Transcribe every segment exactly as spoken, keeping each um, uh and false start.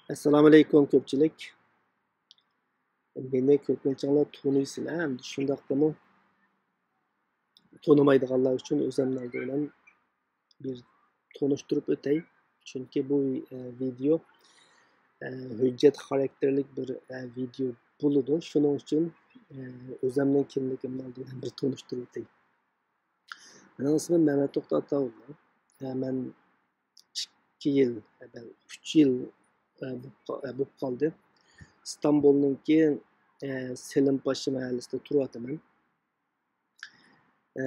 ئەسسالامۇئەلەيكۇم كۆپچىلىك. مېنى كۆپىنچىڭلار تونۇيسىلەر، ھەمدە شۇنداقتىمۇ تونۇمايدىغانلار ئۈچۈن ئۆزۈمنىڭ ئالدى بىلەن بىر تونۇشتۇرۇپ ئۆتەي. چۈنكى بۇ، ئە، ۋىدېو، ئە، ھۆججەت خاراكتېرلىك بىر، ئە، ۋىدېو بولىدۇ. شۇنىڭ ئۈچۈن، ئە، ئۆزۈمنىڭ كىملىكىمنى ئالدى بىلەن بىر تونۇشتۇرۇپ ئۆتەي. مېنىڭ ئىسمىم مەمەت توختى ئاتاۋۇللا. ئە، مەن ئىككى يىل، ئە، بەل-، ئۈچ يىل، ئە، بوپ قا-، ئە، بوپ قالدى. ئىستانبۇلنىڭكى، ئە، سېلىمپاشا مەھەللىسىدە تۇرۇۋاتىمەن. ئە،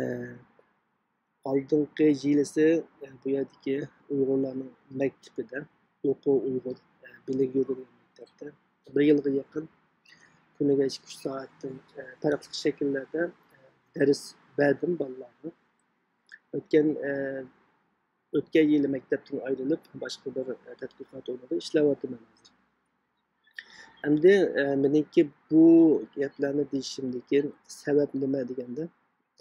ئالدىنقى يىلىسى، ئە، بۇ يەردىكى ئۇيغۇرلارنىڭ مەكتىپىدە، ئوقۇ ئۇيغۇر، ئە، بىلىگۈ دېگەن مەكتەپتە بىر يىلغا يېقىن كۈنىگە ئىككى-ئۈچ سائەتتىن، ئە، پەرقلىق شەكىللەردە، ئە، دەرس بەردىم بالىلارغا. ئۆتكەن، ئە، ئۆتكەن يىلى مەكتەپتىن ئايرىلىپ، باشقا بىر، ئە، تەتقىقات ئورنىدا ئىشلەۋاتىمەن ھازىر. ئەمدى، ئە، مېنىڭكى بۇ گەپلەرنى دېيىشىمدىكى سەۋەب نېمە دېگەندە،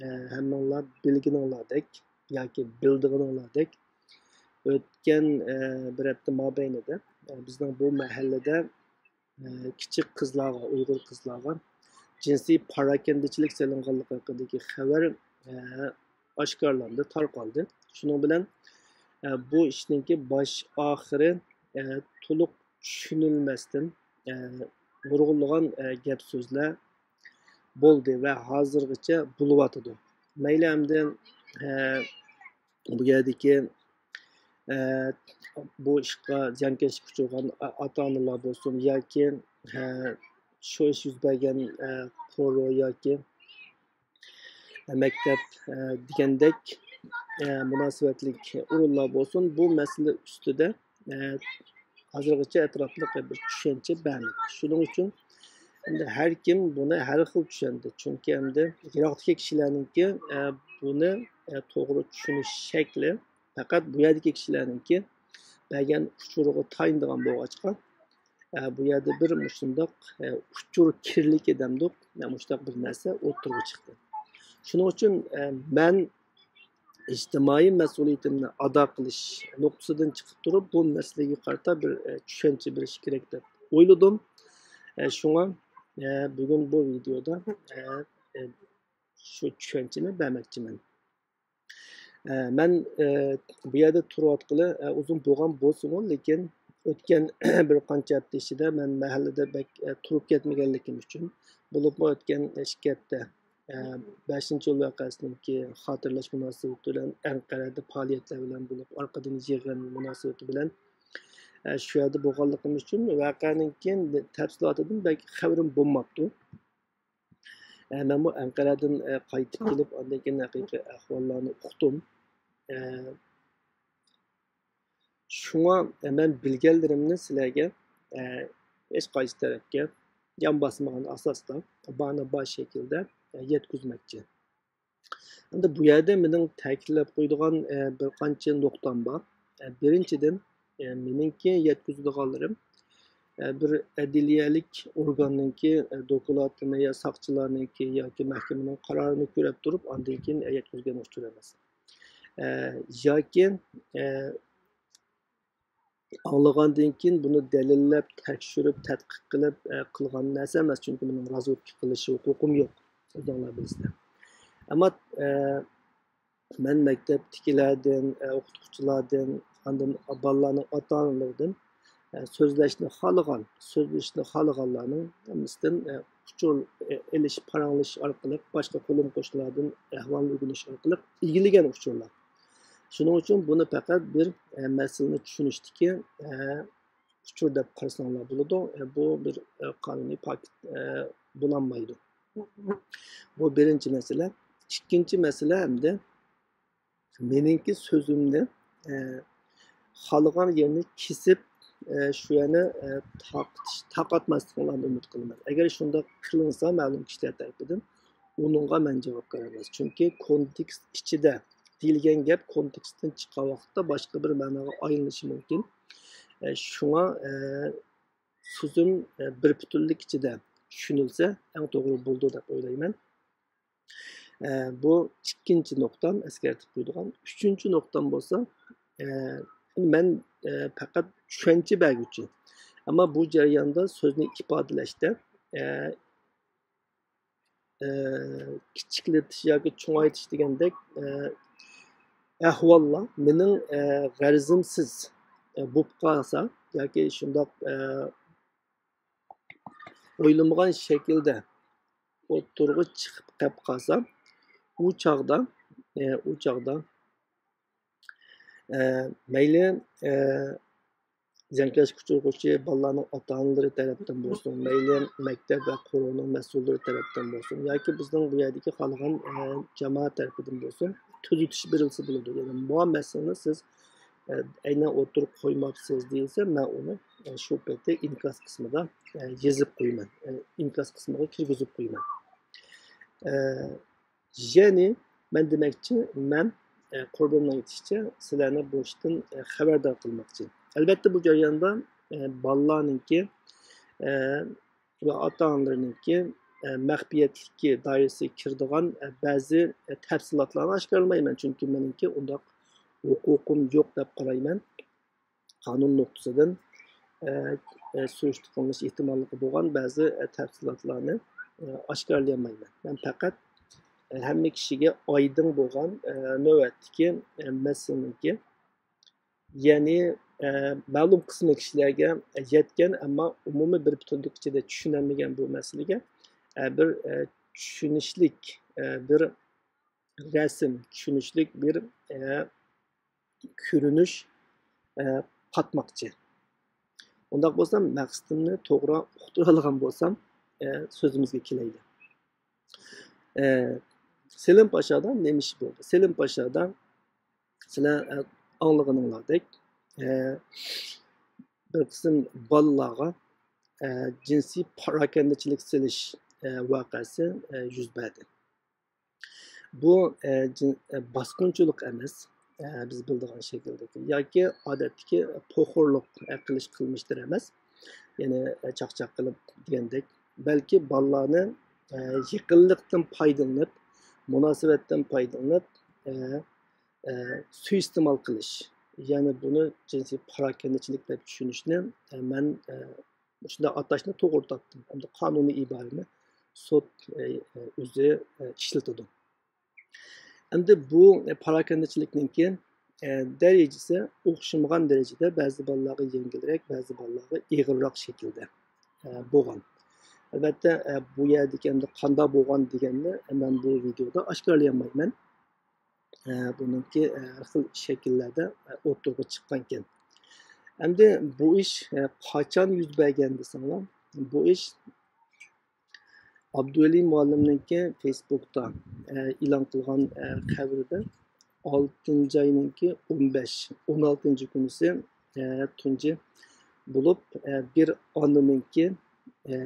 ئە، ھەممىڭلار بىلگىنىڭلاردەك ياكى بىلىدىغىنىڭلاردەك، ئۆتكەن، ئە، بىر ھەپتە مابەينىدە، ئە، بىزنىڭ بۇ مەھەللىدە، ئە، كىچىك قىزلارغا، ئۇيغۇر قىزلارغا جىنسىي پاراكەندىچىلىك سېلىنغانلىقى ھەققىدىكى خەۋەر، ئە، ئاشكارىلاندى، تارقالدى. شۇنىڭ بىلەن، ئە، بۇ ئىشنىڭكى باش ئاخىرى، ئە، تولۇق چۈشىنىلمەستىن، ئە، نۇرغۇنلىغان، ئە، گەپ سۆزلەر بولدى ۋە ھازىرغىچە بولۇۋاتىدۇ. مەيلى ئەمدى، ئە، بۇ يەردىكى، ئە، بۇ ئىشقا زىيانكەشلىككە ئۇچرىغان ئا-، ئاتا-ئانىلار بولسۇن ياكى، ئە، شۇ ئىش يۈز بەرگەن، ئە، قورۇ ياكى مەكتەپ، ئە، دېگەندەك، ئە، مۇناسىۋەتلىك ئورۇنلار بولسۇن، بۇ مەسىلە ئۈستىدە، ئە، ھازىرغىچە ئەتراپلىق بىر چۈشەنچە بەرمىدى. شۇنىڭ ئۈچۈن ئەمدى ھەر كىم بۇنى ھەر خىل چۈشەندى. چۈنكى ئەمدى يىراقتىكى كىشىلەرنىڭكى، ئە، بۇنى، ئە، توغرا چۈشىنىش شەكلى پەقەت بۇ يەردىكى كىشىلەرنىڭكى بەرگەن ئۇچۇرىغا تايىنىدىغان بولغاچقا، ئە، بۇ يەردە بىر مۇشۇنداق، ئە، ئۇچۇر كىرلىكى دەمدۇق، ئە، مۇشۇنداق بىر نەرسە ئوتتۇرىغا چىقتى. شۇنىڭ ئۈچۈن، ئە، مەن ئىجتىمائىي مەسئۇلىيىتىمنى ئادا قىلىش نۇقتىسىدىن چىقىپ تۇرۇپ، بۇ مەسىلىگە قارىتا بىر، ئە، چۈشەنچە بېرىش كېرەك دەپ ئويلىدىم. ئە، شۇڭا، ئە، بۈگۈن بۇ ۋىدېودا، ئە، ئە، شۇ چۈشەنچىنى بەرمەكچىمەن. ئە، مەن، ئە، بۇ يەردە تۇرۇۋاتقىلى، ئە، ئۇزۇن بولغان بولسىمۇ، لېكىن ئۆتكەن بىر قانچە ھەپتە ئىچىدە مەن مەھەللىدە بەك، ئە، تۇرۇپ كەتمىگەنلىكىم ئۈچۈن، بولۇپمۇ ئۆتكەن ئىككى ھەپتە، ئە، بەشىنچى ئىيۇل ۋەقەسىنىڭكى خاتىرىلەش مۇناسىۋىتى بىلەن ئەنقەرەدە پائالىيەتلەر بىلەن بولۇپ، ئارقىدىن يىغىن مۇناسىۋىتى بىلەن، ئە، شۇ يەردە بولغانلىقىم ئۈچۈن ۋەقەنىڭ كېيىن تەپسىلاتىدىن بەك خەۋىرىم بولماپتۇ. ئە، مەنمۇ ئەنقەرەدىن، ئە، قايتىپ كېلىپ، ئاندىن كېيىن ھەقىقىي ئەھۋاللارنى ئۇقتۇم. ئە، شۇڭا، ئە، مەن بىلگەنلىرىمنى سىلەرگە، ئە، ھېچقايسى تەرەپكە يان باسمىغان ئاساستا، بارنى بار شەكىلدە، ئە، يەتكۈزمەكچى. ئەمدى بۇ يەردە مېنىڭ تەكىتلەپ قويىدىغان، ئە، بىر قانچە نۇقتام بار. ئە، بىرىنچىدىن، ئە، مېنىڭكى يەتكۈزىدىغانلىرىم، ئە، بىر ئەدلىيەلىك ئورگاننىڭكى، ئە، دوكلاتىنى يا ساقچىلارنىڭكى ياكى مەھكىمىنىڭ قارارىنى كۆرۈپ تۇرۇپ، ئاندىن كېيىن، ئە، يەتكۈزگەن ئۇچۇر ئەمەس. ئە، ياكى، ئە، ئاڭلىغاندىن كېيىن بۇنى دەلىللەپ، تەكشۈرۈپ، تەتقىق قىلىپ، ئە، قىلغان نەرسە ئەمەس، چۈنكى مېنىڭ رازۋېدكا قىلىش ھوقۇقۇم يوق، ئۆزۈڭلار بىلىسىلەر. ئەمما، ئە، مەن مەكتەپتىكىلەردىن، ئە، ئوقۇتقۇچىلاردىن، ئاندىن بالىلارنىڭ ئاتا-ئانىلىرىدىن، ئە، سۆزلەشنى خالىغان، سۆزلىشىشنى خالىغانلارنىڭ ھەممىسىدىن، ئە، ئۇچۇر، ئە، ئېلىش، پاراڭلىشىش ئارقىلىق، باشقا قولۇم-قوشنىلاردىن ئەھۋالنى ئۆگىنىش ئارقىلىق ئىگىلىگەن ئۇچۇرلار. شۇنىڭ ئۈچۈن بۇنى پەقەت بىر، ئە، مەسىلىنى چۈشىنىشتىكى، ئە، ئۇچۇر دەپ قارىساڭلار بولىدۇ. ئە، بۇ بىر، ئە، قانۇنىي پاكىت، ئە، بولالمايدۇ. بۇ بىرىنچى مەسىلە. ئىككىنچى مەسىلە ئەمدى مېنىڭكى سۆزۈمنى، ئە، خالىغان يېرىنى كېسىپ، ئە، شۇ يەرنى، ئە، تارقىتىش-، تارقاتماسلىقىڭلارنى ئۈمىد قىلىمەن. ئەگەر شۇنداق قىلىنسا مەلۇم كىشىلەر تەرىپىدىن، ئۇنىڭغا مەن جاۋابكار ئەمەس. چۈنكى كونتېكست ئىچىدە دېيىلگەن گەپ كونتېكستتىن چىققان ۋاقىتتا باشقا بىر مەناغا ئايلىنىشى مۇمكىن. ئە، شۇڭا، ئە، سۆزۈم، ئە، بىر پۈتۈنلۈك ئىچىدە چۈشىنىلسە ئەڭ توغرا بولىدۇ دەپ ئويلايمەن. ئە، بۇ ئىككىنچى نۇقتام، ئەسكەرتىپ قويىدىغان. ئۈچىنچى نۇقتام بولسا، ئە، مەن، ئە، پەقەت چۈشەنچە بەرگۈچى. ئەمما بۇ جەرياندا سۆزنى ئىپادىلەشتە، ئە، ئە، كىچىكلىتىش ياكى چوڭايتىش دېگەندەك، ئە، ئەھۋاللار مېنىڭ، ئە، غەرىزىمسىز، ئە، بولۇپ قالسا ياكى شۇنداق، ئە، ئويلىمىغان شەكىلدە ئوتتۇرىغا چىقىپ قېلىپ قالسا، ئۇ چاغدا، ئە، ئۇ چاغدا، ئە، مەيلى، ئە، زىيانكەشلىك ئۇچرىغۇچى بالىلارنىڭ ئاتا-ئانىلىرى تەرەپتىن بولسۇن، مەيلى مەكتەپ ۋە قورۇنىڭ مەسئۇللىرى تەرەپتىن بولسۇن ياكى بىزنىڭ بۇ يەردىكى خالىغان، ئە، جامائەت تەرىپىدىن بولسۇن، تۈزىتىش بېرىلسە بولىدۇ. يەنى ماۋۇ مەسىلىنى سىز، ئە، ئەينەن ئوتتۇرىغا قويماپسىز دېيىلسە، مەن ئۇنى، ئە، شۇ پېتى ئىنكاس قىسمىدا، ئە، يېزىپ قويىمەن، ئە، ئىنكاس قىسمىغا كىرگۈزۈپ قويىمەن. ئە، يەنى مەن دېمەكچى، مەن، ئە، قۇربىمنىڭ ئېيتىشىچە، سىلەرنى بۇ ئىشتىن، ئە، خەۋەردار قىلماقچى. ئەلۋەتتە، بۇ جەرياندا، ئە، بالىلارنىڭكى، ئە، ۋە ئاتا-ئانىلىرىنىڭكى، ئە، مەخپىيەتلىكى دائىرىسىگە كىرىدىغان، ئە، بەزى، ئە، تەپسىلاتلارنى ئاشكارىلىمايمەن، چۈنكى مېنىڭكى ئۇنداق ھوقۇقۇم يوق دەپ قارايمەن. قانۇن نۇقتىسىدىن، ئە، ئە، سۈرۈشتە قىلىنىش ئېھتىماللىقى بولغان بەزى، ئە، تەپسىلاتلارنى، ئە، ئاشكارىلىيالمايمەن. مەن پەقەت، ئە، ھەممە كىشىگە ئايدىڭ بولغان، ئە، نۆۋەتتىكى، ئە، مەسىلىنىڭكى، يەنى، ئە، مەلۇم قىسمى كىشىلەرگە يەتكەن، ئەمما ئومۇمىي بىر پۈتۈنلۈك ئىچىدە چۈشىنەلمىگەن بۇ مەسىلىگە، ئە، بىر، ئە، چۈشىنىشلىك، ئە، بىر رەسىم، چۈشىنىشلىك بىر، ئە، كۆرۈنۈش، ئە، قاتماقچى. ئۇنداق بولسا، مەقسىتىمنى توغرا ئۇقتۇرالىغان بولسام، ئە، سۆزىمىزگە كېلەيلى. ئە، سېلىم پاشادا نېمە ئىش بولدى؟ سېلىم پاشادا سىلەر، ئە، ئاڭلىغىنىڭلاردەك، ئە، بىر قىسىم بالىلارغا، ئە، جىنسىي پاراكەندىچىلىك سېلىش، ئە، ۋەقەسى، ئە، يۈز بەردى. بۇ، ئە، جىن-، ئە، باسقۇنچىلىق ئەمەس، ئە، بىز بىلىدىغان شەكىلدىكى ياكى ئادەتتىكى پوخۇرلۇق، ئە، قىلىش قىلمىشلىرى ئەمەس. يەنى، ئە، چاقچاق قىلىپ دېگەندەك، بەلكى بالىلارنى، ئە، يېقىنلىقتىن پايدىلىنىپ، مۇناسىۋەتتىن پايدىلىنىپ، ئە، ئە، سۇيىئىستېمال قىلىش، يەنى بۇنى جىنسىي پاراكەندىچىلىك دەپ چۈشىنىشنى، ئە، مەن، ئە، مۇشۇنداق ئاتاشنى توغرا تاپتىم. ئەمدى قانۇنىي ئىبارىنى سوت، ئە، ئە، ئۆزى، ئە، ئىشلىتىدۇ. ئەمدى بۇ، ئە، پاراكەندىچىلىكنىڭكى، ئە، دەرىجىسى ئوخشىمىغان دەرىجىدە بەزى بالىلارغا يەڭگىلرەك، بەزى بالىلارغا ئېغىرراق شەكىلدە، ئە، بولغان. ئەلۋەتتە، ئە، بۇ يەردىكى ئەمدى قانداق بولغان دېگەننى، ئە، مەن بۇ ۋىدېيودا ئاشكارىلىيالمايمەن. ئە، بۇنىڭكى، ئە، ھەر خىل شەكىللەردە، ئە، ئوتتۇرىغا چىققانىكەن. ئەمدى بۇ ئىش، ئە، قاچان يۈز بەرگەن دېسەڭلار، بۇ ئىش ئابدۇۋەلى مۇئەللىمنىڭكى فېيسبۇكتا، ئە، ئېلان قىلغان، ئە، خەۋىرىدە ئالتىنچى ئاينىڭكى ئون بەش، ئون ئالتىنچى كۈنىسى، ئە، تۇنجى بولۇپ، ئە، بىر ئانىنىڭكى، ئە،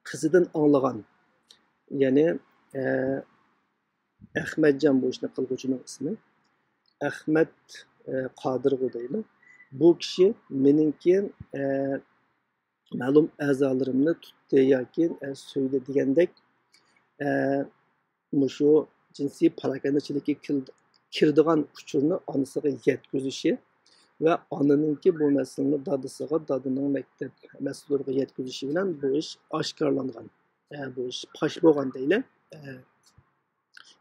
قىزىدىن ئاڭلىغان، يەنى، ئە، ئەخمەتجان بۇ ئىشنى قىلغۇچىنىڭ ئىسمى. ئەخمەت، ئە، قادىرغۇ دەيمەن. بۇ كىشى مېنىڭكى، ئە، مەلۇم ئەزالىرىمنى تۇتتى ياكى، ئە، سۆيدى دېگەندەك، ئە، مۇشۇ جىنسىي پاراكەندىچىلىككە كىر-، كىرىدىغان ئۇچۇرنى ئانىسىغا يەتكۈزۈشى ۋە ئانىنىڭكى بۇ مەسىلىنى دادىسىغا، دادىنىڭ مەكتەپ مەسئۇللىرىغا يەتكۈزۈشى بىلەن بۇ ئىش ئاشكارىلانغان. ئە، بۇ ئىش پاش بولغان دەيلى. ئە،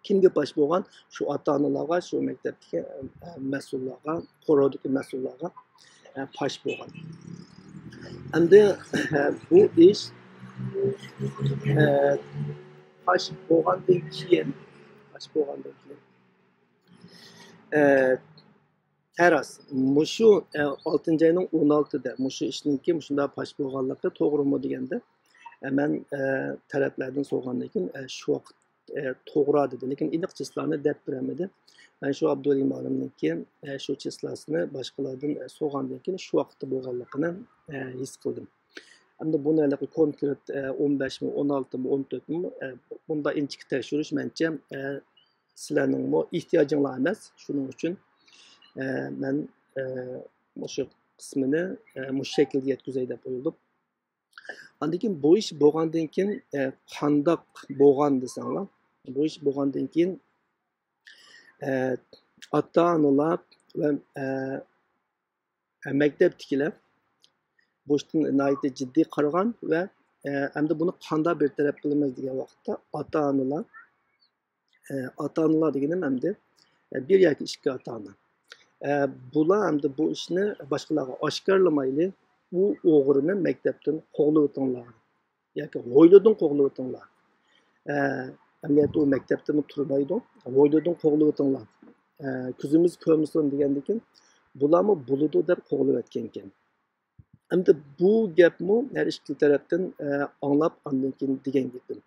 كىمگە پاش بولغان؟ شۇ ئاتا-ئانىلارغا، شۇ مەكتەپتىكى، ئە، مەسئۇللارغا، قورۇدىكى مەسئۇللارغا، ئە، پاش بولغان. ئەمدى، ئە، بۇ ئىش، ئە، پاش بولغاندىن كېيىن، پاش بولغاندىن كېيىن، ئە، ھە، راست. مۇشۇ، ئە، ئالتىنچى ئاينىڭ ئون ئالتىدا مۇشۇ ئىشنىڭكى مۇشۇنداق پاش بولغانلىقى توغرىمۇ دېگەندە، ئە، مەن، ئە، تەرەپلەردىن سورىغاندىن كېيىن، ئە، شۇ ۋاقىت، ئە، توغرا دېدى. لېكىن ئېنىق چىسلانى دەپ بېرەلمىدى. مەن شۇ ئابدۇۋەلى مۇئەللىمنىڭكى، ئە، شۇ چىسلاسىنى باشقىلاردىن، ئە، سورىغاندىن كېيىن شۇ ۋاقىتتا بولغانلىقىنى، ئە، ھېس قىلدىم. ئەمدى بۇنى ھېلىقى كونكرېت، ئە، ئون بەشمۇ، ئون ئالتىمۇ، ئون تۆتمۇ، ئە، بۇنداق ئىنچىكە تەكشۈرۈش مەنچە، ئە، سىلەرنىڭمۇ ئېھتىياجىڭلار ئەمەس. شۇنىڭ ئۈچۈن، ئە، مەن، ئە، مۇشۇ قىسمىنى، ئە، مۇشۇ شەكىلدە يەتكۈزەي دەپ ئويلىدىم. ئاندىن كېيىن بۇ ئىش بولغاندىن كېيىن، ئە، قانداق بولغان دېسەڭلار، بۇ ئىش بولغاندىن كېيىن، ئە، ئاتا-ئانىلار ۋە، ئە، مەكتەپتىكىلەر، بۇ ئىشتىن ناھايىتى جىددىي قارىغان ۋە، ئە، ئەمدى بۇنى قانداق بىر تەرەپ قىلىمىز دېگەن ۋاقىتتا ئاتا-ئانىلار، ئە، ئاتا-ئانىلار دېگىنىم ئەمدى، ئە، بىر ياكى ئىككى ئاتا-ئانا. ئە، بۇلار ئەمدى بۇ ئىشنى باشقىلارغا ئاشكارىلىمايلى، ئۇ ئوغرىنى مەكتەپتىن قوغلىۋېتىڭلار ياكى ھويلىدىن قوغلىۋېتىڭلار. ئە، ئەمەلىيەتتە ئۇ مەكتەپتىمۇ تۇرمايدۇ، ھويلىدىن قوغلىۋېتىڭلار. ئە، كۆزىمىز كۆرمىسۇن دېگەندىكىن، بۇلارمۇ بولىدۇ دەپ قوغلىۋەتكەنىكەن. ئەمدى بۇ گەپمۇ ھەر ئىككىلا تەرەپتىن، ئە، ئاڭلاپ، ئاندىن كېيىن دېگەن گېپىم.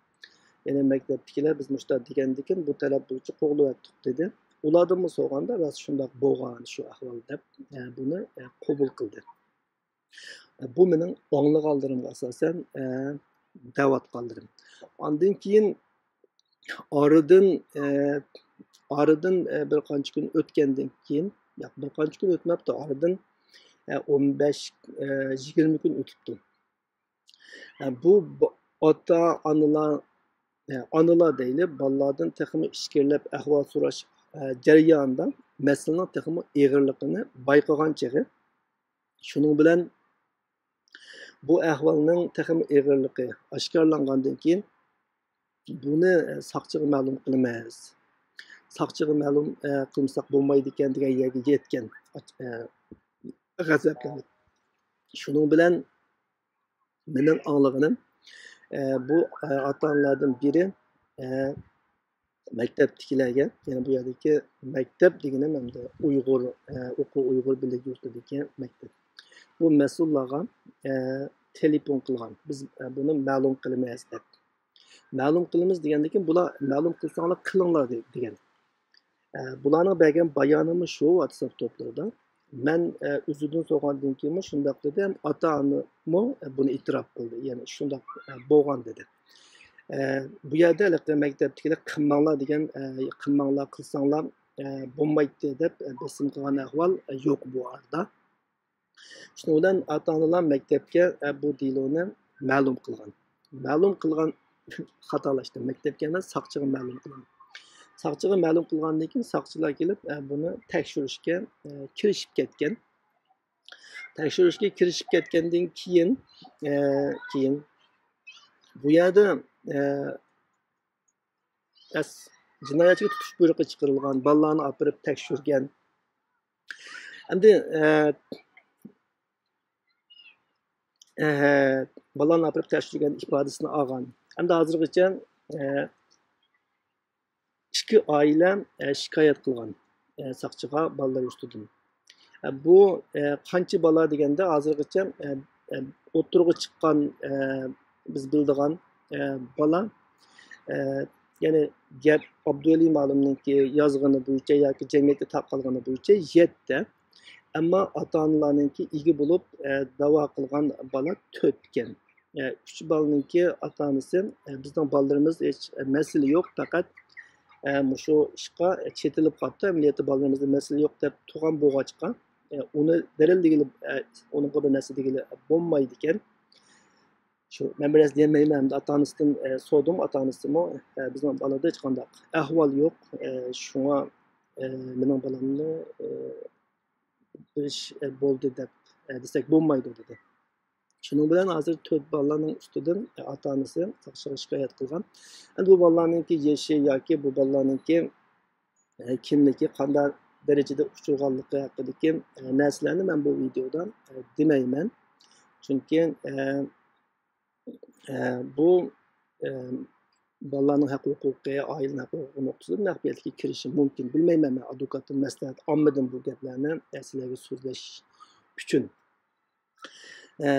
يەنى مەكتەپتىكىلەر بىز مۇشۇنداق دېگەندىكىن، بۇ تەلەپ بويىچە قوغلىۋەتتۇق دېدى. ئۇلاردىنمۇ سورىغاندا، راست شۇنداق بولغان شۇ ئەھۋال دەپ، ئە، بۇنى، ئە، قوبۇل قىلدى. ئە، بۇ مېنىڭ ئاڭلىغانلىرىمغا ئاساسەن، ئە، دەۋاتقانلىرىم. ئاندىن كېيىن ئارىدىن، ئە، ئارىدىن، ئە، بىر قانچە كۈن ئۆتكەندىن كېيىن، ياق، بىر قانچە كۈن ئۆتمەپتۇ، ئارىدىن، ئە، ئون بەش، ئە، يىگىرمە كۈن ئۆتۈپتۇ. ئە، بۇ ب-، ئاتا-ئانىلار، ئە، ئانىلار دەيلى، بالىلاردىن تېخىمۇ ئىچكىرىلەپ ئەھۋال سوراش، ئە، جەريانىدا مەسىلىنىڭ تېخىمۇ ئېغىرلىقىنى بايقىغان چېغى. شۇنىڭ بىلەن بۇ ئەھۋالنىڭ تېخىمۇ ئېغىرلىقى ئاشكارىلانغاندىن كېيىن، بۇنى، ئە، ساقچىغا مەلۇم قىلىمىز. ساقچىغا مەلۇم، ئە، قىلمىساق بولمايدىكەن دېگەن يەرگە يەتكەن، ئە، غەزەپلىنىپ. شۇنىڭ بىلەن مېنىڭ ئاڭلىغىنىم، ئە، بۇ، ئە، ئاتا-ئانىلاردىن بىرى، ئە، مەكتەپتىكىلەرگە، يەنى بۇ يەردىكى مەكتەپ دېگىنىم ئەمدى ئۇيغۇر، ئە، ئوقۇ ئۇيغۇر بىرلىك يۇرتىدىكى مەكتەپ. بۇ مەسئۇللارغا، ئە، تېلېفون قىلغان. بىز، ئە، بۇنى مەلۇم قىلىمىز دەپ. مەلۇم قىلىمىز دېگەندىن كېيىن بۇلار مەلۇم قىلساڭلار قىلىڭلار دە-، دېگەن. ئە، بۇلارنىڭ بەرگەن بايانىمۇ شۇ ۋاتساپ توپلىرىدا. مەن، ئە، ئۆزىدىن سورىغاندىن كېيىنمۇ شۇنداق دېدى، ھەم ئاتا-ئانىمۇ، ئە، بۇنى ئېتىراپ قىلدى. يەنى شۇنداق، ئە، بولغان دېدى. ئە، بۇ يەردە ھېلىقى مەكتەپتىكىلەر قىلماڭلار دېگەن، ئە، قىلماڭلار، قىلساڭلار، ئە، بولمايتتى دەپ، ئە، بېسىم قىلغان ئەھۋال، ئە، يوق بۇ ئارىدا. شۇنىڭ بىلەن ئاتا-ئانىلار مەكتەپكە، ئە، بۇ دېلونى مەلۇم قىلغان. مەلۇم قىلغان، خاتالاشتىم. مەكتەپكە ئەمەس، ساقچىغا مەلۇم قىلغان. ساقچىغا مەلۇم قىلغاندىن كېيىن ساقچىلار كېلىپ، ئە، بۇنى تەكشۈرۈشكە، ئە، كىرىشىپ كەتكەن. تەكشۈرۈشكە كىرىشىپ كەتكەندىن كېيىن، ئە، كېيىن بۇ يەردە، ئە، ئەس-، جىنايەتچىگە تۇتۇش بۇيرۇقى چىقىرىلغان، بالىلارنى ئاپىرىپ تەكشۈرگەن. ئەمدى، ئە، ئە، بالىلارنى ئاپىرىپ تەكشۈرگەن ئىپادىسىنى ئالغان. ئەمدى ھازىرغىچە، ئە، ئىككى ئائىلە، ئە، شىكايەت قىلغان، ئە، ساقچىغا بالىلار ئۈستىدىن. ئە، بۇ، ئە، قانچە بالا دېگەندە، ھازىرغىچە، ئە، ئە، ئوتتۇرىغا چىققان، ئە، بىز بىلىدىغان، ئە، بالا، ئە، يەنى گەپ ئابدۇۋەلى مۇئەللىمنىڭكى يازغىنى بويىچە ياكى جەمئىيەتكە تارقالغىنى بويىچە يەتتە. ئەمما ئاتا-ئانىلارنىڭكى ئىگە بولۇپ، ئە، داۋا قىلغان بالا تۆتكەن. ئە، ئۈچ بالىنىڭكى ئاتا-ئانىسى، ئە، بىزنىڭ بالىلىرىمىز ھېچ مەسىلە يوق، پەقەت، ئە، مۇشۇ ئىشقا چېتىلىپ قاپتۇ، ئەمەلىيەتتە بالىلىرىمىزدا مەسىلە يوق دەپ تۇرغان بولغاچقا، ئە، ئۇنى دەلىللىگىلى، ئە، ئۇنىڭغا بىر نەرسە دېگىلى بولمايدىكەن. شۇ، مەن بىر نەرسە دېيەلمەيمەن، ئەمدى ئاتا-ئانىسىدىن، ئە، سورىدىم، ئاتا-ئانىسىمۇ، ئە، بىزنىڭ بالىدا ھېچقانداق ئەھۋال يوق، ئە، شۇڭا، ئە، مېنىڭ بالامنى، ئە، بېرىش، ئە، بولدى دەپ، ئە، دېسەك بولمايدۇ، دېدى. شۇنىڭ بىلەن ھازىر تۆت بالىلارنىڭ ئۈستىدىن، ئە، ئاتا-ئانىسى ساقچىغا شىكايەت قىلغان. ئەمدى بۇ بالىلارنىڭكى يېشى ياكى بۇ بالىلارنىڭكى، ئە، كىملىكى، قانداق دەرىجىدە ئۇچرىغانلىقى ھەققىدىكى، ئە، نەرسىلەرنى مەن بۇ ۋىدېيودا، ئە، دېمەيمەن. چۈنكى، ئە، ئە، بۇ، ئە، بالىلارنىڭ ھەق ھوقۇقى، ئائىلىنىڭ ھەق ھوقۇقى نۇقتىسىدىن مەخپىيەتلىككە كىرىشى مۇمكىن. بىلمەيمەن، مەن ئادۋوكاتتىن مەسلىھەت ئالمىدىم بۇ گەپلەرنى، ئە، سىلەرگە سۆزلەش ئۈچۈن. ئە،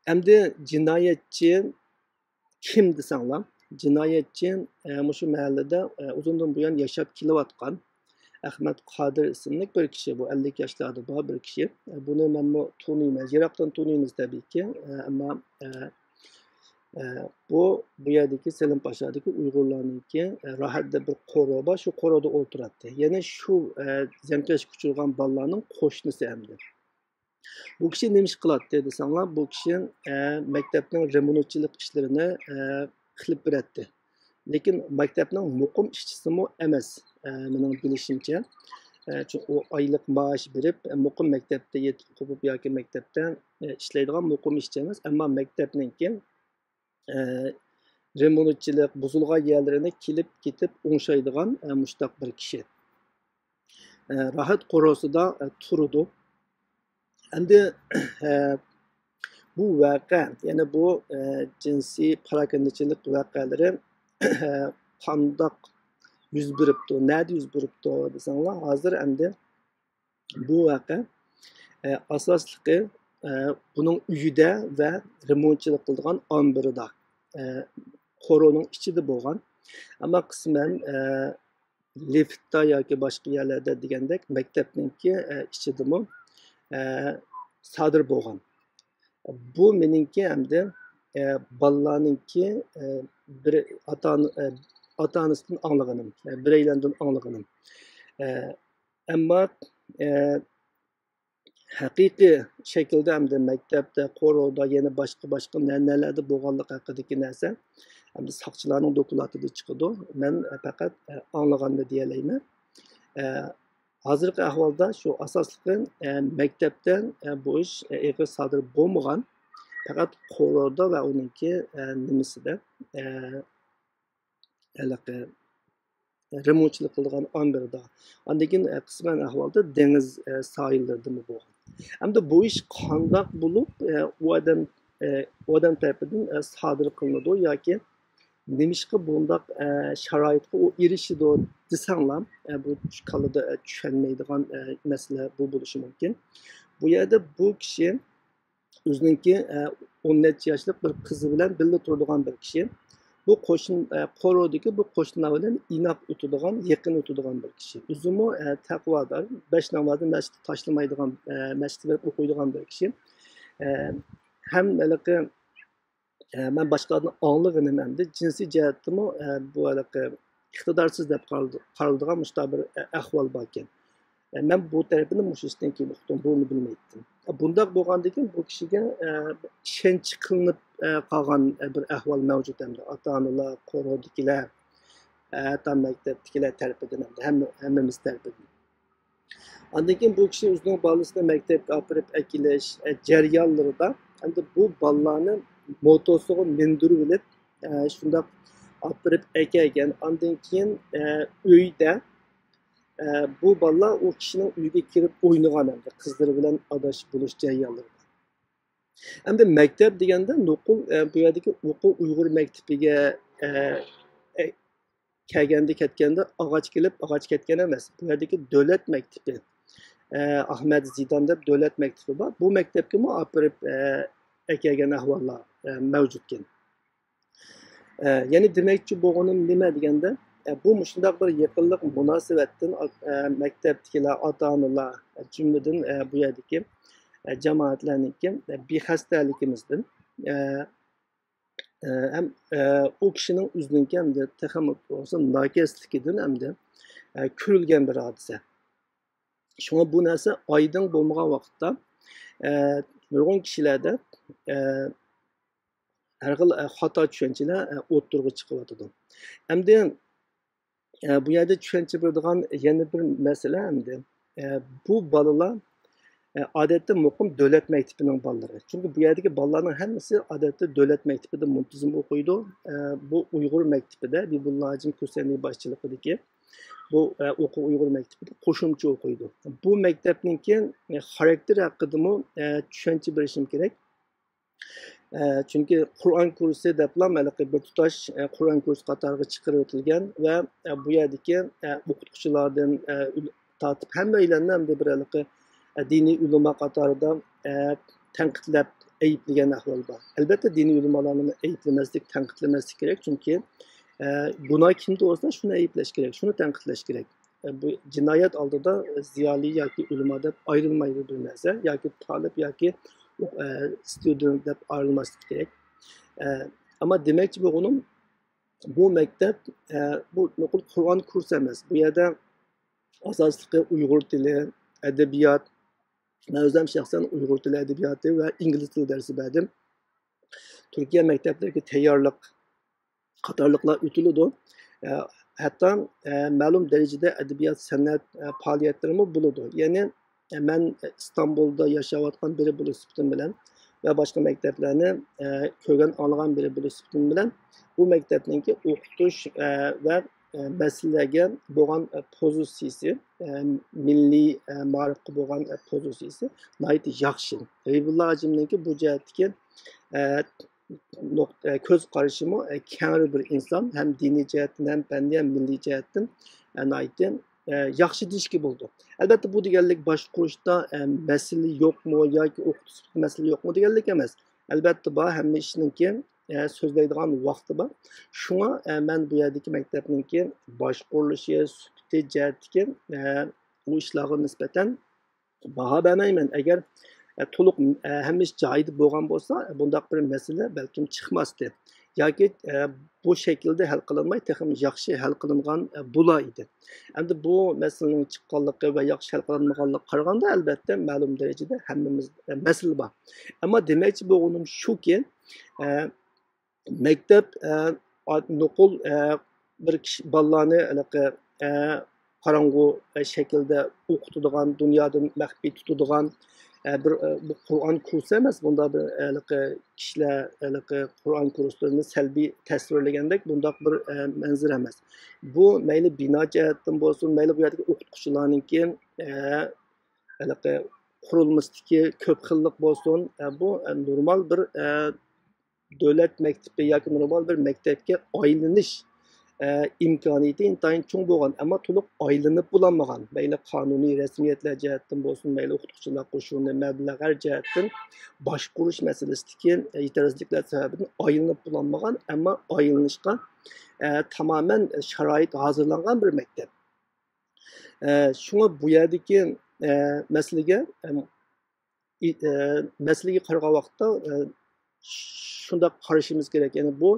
ئەمدى جىنايەتچى كىم دېسەڭلار، جىنايەتچى، ئە، مۇشۇ مەھەللىدە، ئە، ئۇزۇندىن بۇيان ياشاپ كېلىۋاتقان ئەخمەت قادىر ئىسىملىك بىر كىشى، بۇ ئەللىك ياشلاردا بار بىر كىشى. ئە، بۇنى مەنمۇ تونۇيمەن، يىراقتىن تونۇيمىز تەبىئىيكى. ئە، ئەمما، ئە، ئە، بۇ، بۇ يەردىكى سېلىم پاشادىكى ئۇيغۇرلارنىڭكى، ئە، راھەتدە بىر قورۇ بار، شۇ قورۇدا ئولتۇراتتى. يەنى شۇ، ئە، زىيانكەشلىككە ئۇچرىغان بالىلارنىڭ قوشنىسى ئەمدى. بۇ كىشى نېمە ئىش قىلاتتى دېسەڭلار، بۇ كىشى، ئە، مەكتەپنىڭ رېمونتچىلىق ئىشلىرىنى، ئە، قىلىپ بېرەتتى. لېكىن مەكتەپنىڭ مۇقىم ئىشچىسىمۇ ئەمەس، ئە، مېنىڭ بىلىشىمچە. ئە، چۈ-، ئۇ ئايلىق مائاش بېرىپ، ئە، مۇقىم مەكتەپتە يېتىپ قوپۇپ ياكى مەكتەپتە، ئە، ئىشلەيدىغان مۇقىم ئىشچى ئەمەس، ئەمما مەكتەپنىڭكى، ئە، رېمونتچىلىق، بۇزۇلغان يەرلىرىنى كېلىپ كېتىپ ئوڭشايدىغان، ئە، مۇشتاق بىر كىشى. ئە، راھەت قورۇسىدا، ئە، تۇرىدۇ. ئەمدى، ئە، بۇ ۋەقە، يەنى بۇ، ئە، جىنسىي پاراكەندىچىلىك ۋەقەلىرى قانداق يۈز بېرىپتۇ، نەدە يۈز بېرىپتۇ دېسەڭلار، ھازىر ئەمدى بۇ ۋەقە، ئە، ئاساسلىقى، ئە، بۇنىڭ ئۆيىدە ۋە رېمونتچىلىق قىلىدىغان ئامبىرىدا، ئە، قورۇنىڭ ئىچىدە بولغان. ئەمما قىسمەن، ئە، لىفتتا ياكى باشقا يەرلەردە دېگەندەك مەكتەپنىڭكى، ئە، ئىچىدىمۇ، ئە، سادىر بولغان. بۇ مېنىڭكى ھەمدە، ئە، بالىلارنىڭكى، ئە، بىر ئاتا-، ئاتا-ئانىسىدىن ئاڭلىغىنىم، ئە، بىرەيلەندىن ئاڭلىغىنىم. ئە، ئەمما، ئە، ھەقىقىي شەكىلدە ئەمدى مەكتەپتە، قورۇدا، يەنە باشقا، باشقا نە-، نەلەردە بولغانلىقى ھەققىدىكى نەرسە ئەمدى ساقچىلارنىڭ دوكلاتىدا چىقىدۇ. مەن پەقەت، ئە، ئاڭلىغاننى دېيەلەيمەن. ئە، ھازىرقى ئەھۋالدا شۇ ئاساسلىقى، ئە، مەكتەپتە، ئە، بۇ ئىش، ئە، ئېغىر سادىر بولمىغان. پەقەت قورۇدا ۋە ئۇنىڭكى، ئە، نېمىسىدە، ئە، ھېلىقى رېمونتچىلىق قىلىدىغان ئامبىردا. ئاندىن كېيىن، ئە، قىسمەن ئەھۋالدا دېڭىز، ئە، ساھىللىرىدىمۇ بولغان. ئەمدى بۇ ئىش قانداق بولۇپ، ئە، ئۇ ئادەم، ئە، ئۇ ئادەم تەرىپىدىن، ئە، سادىر قىلىنىدۇ ياكى نېمىشقا بۇنداق، ئە، شارائىتقا ئۇ ئېرىشىدۇ دېسەڭلار، ئە، بۇ كاللىدا، ئە، چۈشەنمەيدىغان، ئە، مەسىلە بۇ بولۇشى مۇمكىن. بۇ يەردە بۇ كىشى ئۆزىنىڭكى، ئە، ئون نەچچە ياشلىق بىر قىزى بىلەن بىللە تۇرىدىغان بىر كىشى. بۇ قوشنا، ئە، قورۇدىكى بۇ قوشنىلار بىلەن ئىناق ئۆتىدىغان، يېقىن ئۆتىدىغان بىر كىشى. ئۆزىمۇ، ئە، تەقۋادار، بەش نامازنى مەسچىتتە تاشلىمايدىغان، ئە، مەسچىتكە بېرىپ ئوقۇيدىغان بىر كىشى. ئە، ھەم ھېلىقى، ئە، مەن باشقىلاردىن ئاڭلىغىنىم ئەمدى جىنسىي جەھەتتىمۇ، ئە، بۇ ھېلىقى ئىقتىدارسىز دەپ قارىلىدىغان مۇشۇنداق بىر، ئە، ئەھۋال باركەن. ئە، مەن بۇ تەرىپىنى مۇشۇ ئىشتىن كېيىن ئۇقتۇم، بۇنى بىلمەيتتىم. بۇنداق بولغاندىن كېيىن بۇ كىشىگە، ئە، ئىشەنچ قىلىنىپ، ئە، قالغان، ئە، بىر ئەھۋال مەۋجۇت ئەمدى. ئاتا-ئانىلار، قورۇدىكىلەر، ئە، ھەتتا مەكتەپتىكىلەر تەرىپىدىن ئەمدى ھەممە، ھەممىمىز تەرىپىدىن. ئاندىن كېيىن بۇ كىشى ئۆزىنىڭ بالىسىنى مەكتەپكە ئاپىرىپ ئەكېلىش، ئە، جەريانلىرىدا ئەمدى بۇ بالىلارنى موتوسىغا مىندۈرۈۋېلىپ، ئە، شۇنداق ئاپىرىپ ئەكەلگەن. ئاندىن كېيىن، ئە، ئۆيدە، ئە، بۇ بالىلار ئۇ كىشىنىڭ ئۆيىگە كىرىپ ئوينىغان ئەمدى قىزلىرى بىلەن ئاداش بولۇش جەريانلىرىدا. ئەمدى مەكتەپ دېگەندە نوقۇل، ئە، بۇ يەردىكى ئوقۇ ئۇيغۇر مەكتىپىگە، ئە، ئە، كەلگەندە كەتكەندە ئاغاچ كېلىپ، ئاغاچ كەتكەن ئەمەس. بۇ يەردىكى دۆلەت مەكتىپى، ئە، ئەھمەد زىدان دەپ دۆلەت مەكتىپى بار. بۇ مەكتەپكىمۇ ئاپىرىپ، ئە، ئەكەلگەن ئەھۋاللار، ئە، مەۋجۇتكەن. ئە، يەنى دېمەكچى بولغىنىم نېمە دېگەندە، ئە، بۇ مۇشۇنداق بىر يېقىنلىق مۇناسىۋەتتىن، ئە، مەكتەپتىكىلەر، ئاتا-ئانىلار، جۈملىدىن، ئە، بۇ يەردىكى، ئە، جامائەتلەرنىڭكى، ئە، بىخەستەلىكىمىزدىن، ئە، ئە، ھەم، ئە، ئۇ كىشىنىڭ ئۆزىنىڭكى ھەمدە تېخىمۇ بولسا ناكەسلىكىدىن ھەمدە، ئە، كۆرۈلگەن بىر ھادىسە. شۇڭا بۇ نەرسە ئايدىڭ بولمىغان ۋاقىتتا، ئە، نۇرغۇن كىشىلەردە، ئە، ھەر خىل، ئە، خاتا چۈشەنچىلەر، ئە، ئوتتۇرىغا چىقىۋاتىدۇ. ئەمدى، ئە، بۇ يەردە چۈشەنچە بېرىدىغان يەنە بىر مەسىلە ئەمدى، ئە، بۇ بالىلار، ئە، ئادەتتە مۇقىم دۆلەت مەكتىپىنىڭ بالىلىرى. چۈنكى بۇ يەردىكى بالىلارنىڭ ھەممىسى ئادەتتە دۆلەت مەكتىپىدە مۇنتىزىم ئوقۇيدۇ. ئە، بۇ ئۇيغۇر مەكتىپىدە، ھەبىبۇللا ھاجىم كۈسەنى باشچىلىقىدىكى بۇ، ئە، ئوقۇ ئۇيغۇر مەكتىپىدە قوشۇمچە ئوقۇيدۇ. بۇ مەكتەپنىڭكى، ئە، خاراكتېرى ھەققىدىمۇ، ئە، چۈشەنچە بېرىشىم كېرەك. ئە، چۈنكى قۇرئان كۇرسى دەپلا ھېلىقى بىر تۇتاش، ئە، قۇرئان كۇرسى قاتارىغا چىقىرىۋېتىلگەن ۋە، ئە، بۇ يەردىكى، ئە، ئوقۇتقۇچىلاردىن، ئە، ئۈل-، تارتىپ ھەممەيلەننى ئەمدى بىر ھېلىقى، ئە، دىنىي ئۆلىما قاتارىدا، ئە، تەنقىدلەپ ئەيىبلىگەن ئەھۋال بار. ئەلۋەتتە، دىنىي ئۆلىمالارنى ئەيىبلىمەسلىك، تەنقىدلىمەسلىك كېرەك، چۈنكى، ئە، گۇناھ كىمدە بولسا شۇنى ئەيىبلەش كېرەك، شۇنى تەنقىدلەش كېرەك. بۇ جىنايەت ئالدىدا زىيالىي ياكى ئۆلىما دەپ ئايرىلمايدۇ بىر نەرسە، ياكى تالىپ ياكى، ئە، ستۇدېنت دەپ ئايرىلماسلىقى كېرەك. ئە، ئەمما دېمەكچى بولغىنىم، بۇ مەكتەپ، ئە، بۇ نوقۇل قۇرئان كۇرسى ئەمەس. بۇ يەردە ئاساسلىقى ئۇيغۇر تىلى، ئەدەبىيات، مەن ئۆزۈم شەخسەن ئۇيغۇر تىلى ئەدەبىياتى ۋە ئىنگلىز تىلى دەرسى بەردىم. تۈركىيە مەكتەپلىرىگە تەييارلىق قاتارلىقلار ئۆتۈلىدۇ. ئە، ھەتتا، ئە، مەلۇم دەرىجىدە ئەدەبىيات، سەنئەت، ئە، پائالىيەتلىرىمۇ بولىدۇ. يەنى، ئە، مەن ئىستانبۇلدا ياشاۋاتقان بىرى بولۇش سۈپىتىم بىلەن ۋە باشقا مەكتەپلەرنى، ئە، كۆرگەن، ئاڭلىغان بىرى بولۇش سۈپىتىم بىلەن بۇ مەكتەپنىڭكى ئوقۇتۇش، ئە، ۋە، ئە، مەسىلىلەرگە بولغان، ئە، پوزىتسىيىسى، ئە، مىللىي، ئە، مائارىپقا بولغان، ئە، پوزىتسىيىسى ناھايىتى ياخشى. ھەبىبۇللا ھاجىمنىڭكى بۇ جەھەتتىكى، ئە، نۇق-، ئە، كۆز قارىشىمۇ، ئە، كەڭرى بىر ئىنسان، ھەم دىنىي جەھەتتىن، ھەم پەننىي، ھەم مىللىي جەھەتتىن، ئە، ناھايىتى، ئە، ياخشى دېيىشكە بولىدۇ. ئەلۋەتتە، بۇ دېگەنلىك باشقۇرۇشتا، ئە، مەسىلە يوقمۇ ياكى ئوقۇتۇش مەسىلە يوقمۇ دېگەنلىك ئەمەس. ئەلۋەتتە بار، ھەممە ئىشنىڭكى، ئە، سۆزلەيدىغان ۋاقتى بار. شۇڭا، ئە، مەن بۇ يەردىكى مەكتەپنىڭكى باشقۇرۇلۇشى، سۈپىتى جەھەتتىكى، ئە، ئۇ ئىشلارغا نىسبەتەن باھا بەرمەيمەن. ئەگەر، ئە، تولۇق، ئە، ھەممە ئىش جايىدا بولغان بولسا، بۇنداق بىر مەسىلە بەلكىم چىقماستى. ياكى، ئە، بۇ شەكىلدە ھەل قىلىنماي، تېخىمۇ ياخشى ھەل قىلىنغان، ئە، بولا ئىدى. ئەمدى بۇ مەسىلىنىڭ چىققانلىقى ۋە ياخشى ھەل قىلىنمىغانلىقىغا قارىغاندا، ئەلۋەتتە، مەلۇم دەرىجىدە ھەممىمىز، ئە، مەسىلە بار. ئەمما دېمەكچى بولغىنىم شۇكى، ئە، مەكتەپ، ئە، ئا-، نوقۇل، ئە، بىر كىشى، بالىلارنى ھېلىقى، ئە، قاراڭغۇ، ئە، شەكىلدە ئوقۇتىدىغان، دۇنيادىن مەخپىي تۇتىدىغان، ئە، بىر، ئە، بۇ قۇرئان كۇرسى ئەمەس، بۇنداق بىر، ھېلىقى كىشىلەر، ھېلىقى قۇرئان كۇرسلىرىنى سەلبىي تەسۋىرلىگەندەك بۇنداق بىر، ئە، مەنزىرە ئەمەس. بۇ مەيلى بىنا جەھەتتىن بولسۇن، مەيلى بۇ يەردىكى ئوقۇتقۇچىلارنىڭكى، ئە، ھېلىقى قۇرۇلمىسىدىكى كۆپ خىللىق بولسۇن، ئە، بۇ، ئە، نورمال بىر، ئە، دۆلەت مەكتىپى ياكى نورمال بىر مەكتەپكە ئايلىنىش، ئە، ئىمكانىيىتى ئىنتايىن چوڭ بولغان، ئەمما تولۇق ئايلىنىپ بولالمىغان. مەيلى قانۇنىي رەسمىيەتلەر جەھەتتىن بولسۇن، مەيلى ئوقۇتقۇچىلار قوشۇنى، مەبلەغ ھەر جەھەتتىن باشقۇرۇش مەسىلىسىدىكى، ئە، يېتەرسىزلىكلەر سەۋەبىدىن ئايلىنىپ بولالمىغان، ئەمما ئايلىنىشقا، ئە، تامامەن شارائىت ھازىرلانغان بىر مەكتەپ. ئە، شۇڭا بۇ يەردىكى، ئە، مەسىلىگە، ئەم، ئى-، ئە، مەسىلىگە قارىغان ۋاقىتتا، ئە، شۇنداق قارىشىمىز كېرەك. يەنى بۇ،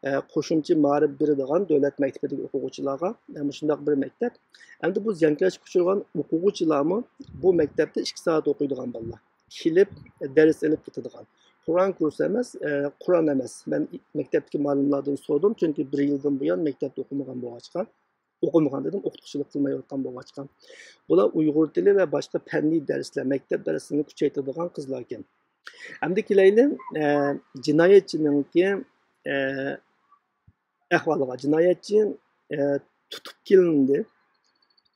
ئە، قوشۇمچە مائارىپ بېرىدىغان دۆلەت مەكتىپىدىكى ئوقۇغۇچىلارغا، ئە، مۇشۇنداق بىر مەكتەپ. ئەمدى بۇ زىيانكەشلىككە ئۇچرىغان ئوقۇغۇچىلارمۇ بۇ مەكتەپتە ئىككى سائەت ئوقۇيدىغان بالىلار. كېلىپ دەرس ئېلىپ كېتىدىغان. قۇرئان كۇرسى ئەمەس، ئە، قۇرئان ئەمەس. مەن مەكتەپتىكى مۇئەللىملاردىن سورىدىم، چۈنكى بىر يىلدىن بۇيان مەكتەپتە ئوقۇمىغان بولغاچقا، ئوقۇمىغان دېدىم، ئوقۇتقۇچىلىق قىلمايۋاتقان بولغاچقا. بۇلار ئۇيغۇر تىلى ۋە باشقا پەننىي دەرسلەر، مەكتەپ دەرسلىرىنى كۈچەيتىدىغان قىزلاركەن. ئەمدى كېلەيلى، ئە، جىنايەتچىنىڭكى، ئە، ئەھۋالىغا. جىنايەتچى، ئە، تۇتۇپ كېلىندى.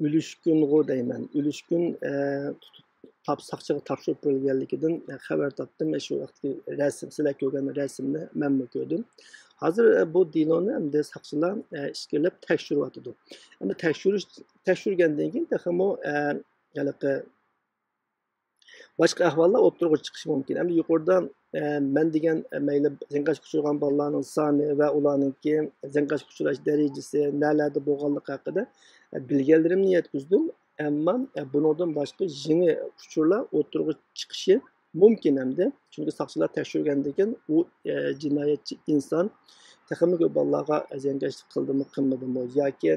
ئۈلۈشكۈنغۇ دەيمەن. ئۈلۈشكۈن، ئە، تۇتۇپ تاپ-، ساقچىغا تاپشۇرۇپ بېرىلگەنلىكىدىن، ئە، خەۋەر تاپتىم. ئە، شۇ ۋاقىتتىكى رەسىم، سىلەر كۆرگەن رەسىمنى مەنمۇ كۆردۈم. ھازىر، ئە، بۇ دېلونى ئەمدى ساقچىلار، ئە، ئىچكىرىلەپ تەكشۈرۈۋاتىدۇ. ئەمدى تەكشۈرۈش، تەكشۈرگەندىن كېيىن تېخىمۇ، ئە، ھېلىقى باشقا ئەھۋاللار ئوتتۇرىغا چىقىشى مۇمكىن. ئەمدى يۇقىرىدا، ئە، مەن دېگەن، ئە، مەيلى زىيانكەشلىككە ئۇچرىغان بالىلارنىڭ سانى ۋە ئۇلارنىڭكى زىيانكەشلىككە ئۇچراش دەرىجىسى نەلەردە بولغانلىقى ھەققىدە، ئە، بىلگەنلىرىمنى يەتكۈزدۈم. ئەمما، ئە، بۇنىڭدىن باشقا يېڭى ئۇچۇرلار ئوتتۇرىغا چىقىشى مۇمكىن ئەمدى. چۈنكى ساقچىلار تەكشۈرگەندىن كېيىن ئۇ، ئە، جىنايەتچى ئىنسان تېخىمۇ كۆپ بالىلارغا زىيانكەشلىك قىلدىمۇ، قىلمىدىمۇ ياكى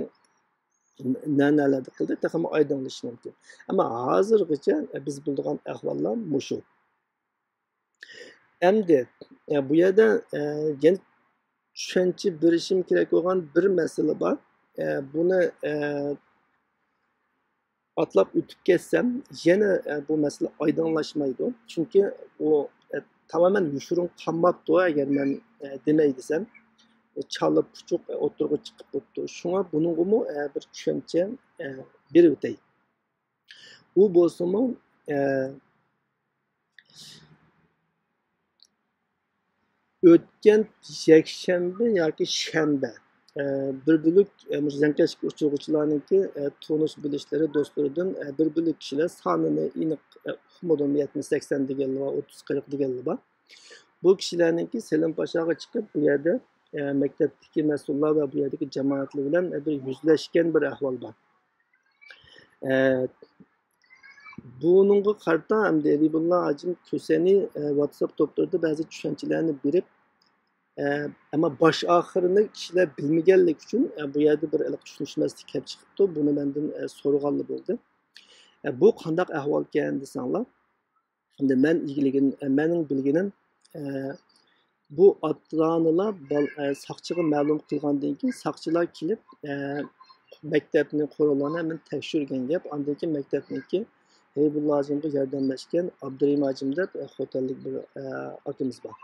نە-، نەلەردە قىلدى، تېخىمۇ ئايدىڭلىشىشى مۇمكىن. ئەمما ھازىرغىچە بىز بىلىدىغان ئەھۋاللار مۇشۇ. ئەمدى، ئە، بۇ يەردە، ئە، يەنە چۈشەنچە بېرىشىم كېرەك بولغان بىر مەسىلە بار. ئە، بۇنى، ئە، ئاتلاپ ئۆتۈپ كەتسەم، يەنە، ئە، بۇ مەسىلە ئايدىڭلاشمايدۇ. چۈنكى ئۇ، ئە، تامامەن يوشۇرۇن قالماپتۇ، ئەگەر مەن، ئە، دېمەي دېسەم. ئە، چالا پۇچۇق، ئە، ئوتتۇرىغا چىقىپ بوپتۇ. شۇڭا بۇنىڭغىمۇ، ئە، بىر چۈشەنچە، ئە، بېرىۋېتەي. ئۇ بولسىمۇ، ئە، ئۆتكەن يەكشەنبە ياكى شەنبە، ئە، بىر بۆلەك، ئە، مۇشۇ زىيانكەشلىككە ئۇچرىغۇچىلارنىڭكى، ئە، تونۇش بىلىشلىرى، دوستلىرىدىن، ئە، بىر بۆلەك كىشىلەر، سانىنى ئېنىق، ئە، ئۇقمىدىم، يەتمىش، سەكسەن دېگەنلەر بار، ئوتتۇز، قىرىق دېگەنلەر بار. بۇ كىشىلەرنىڭكى سېلىم پاشاغا چىقىپ، بۇ يەردە، ئە، مەكتەپتىكى مەسئۇللار ۋە بۇ يەردىكى جامائەتلەر بىلەن، ئە، بىر يۈزلەشكەن بىر ئەھۋال بار. ئە، بۇنىڭغا قارىتا ئەمدى ھەبىبۇللا ھاجىم كۈسەنى، ئە، ۋاتساپ توپلىرىدا بەزى چۈشەنچىلەرنى بېرىپ، ئە، ئەمما باش ئاخىرىنى كىشىلەر بىلمىگەنلىكى ئۈچۈن، ئە، بۇ يەردە بىر ھېلىقى چۈشىنىشمەسلىك كەپ چىقىپتۇ. بۇنى مەندىن، ئە، سورىغانلا بولدى. ئە، بۇ قانداق ئەھۋالكەن دېسەڭلار، ئەمدى مەن ئىگىلىگەن، ئە، مەنىڭ بىلگىنىم، ئە، بۇ ئاتا-ئانىلار بال-، ئە، ساقچىغا مەلۇم قىلغاندىن كېيىن، ساقچىلار كېلىپ، ئە، مەكتەپنى، قوراللارنى ھەممىنى تەكشۈرگەن گەپ. ئاندىن كېيىن مەكتەپنىڭكى ھېيبۇللا ھاجىمغا ياردەملەشكەن ئابدۇرېھىم ھاجىم دەپ، ئە، خوتەنلىك بىر، ئە، ئاكىمىز بار.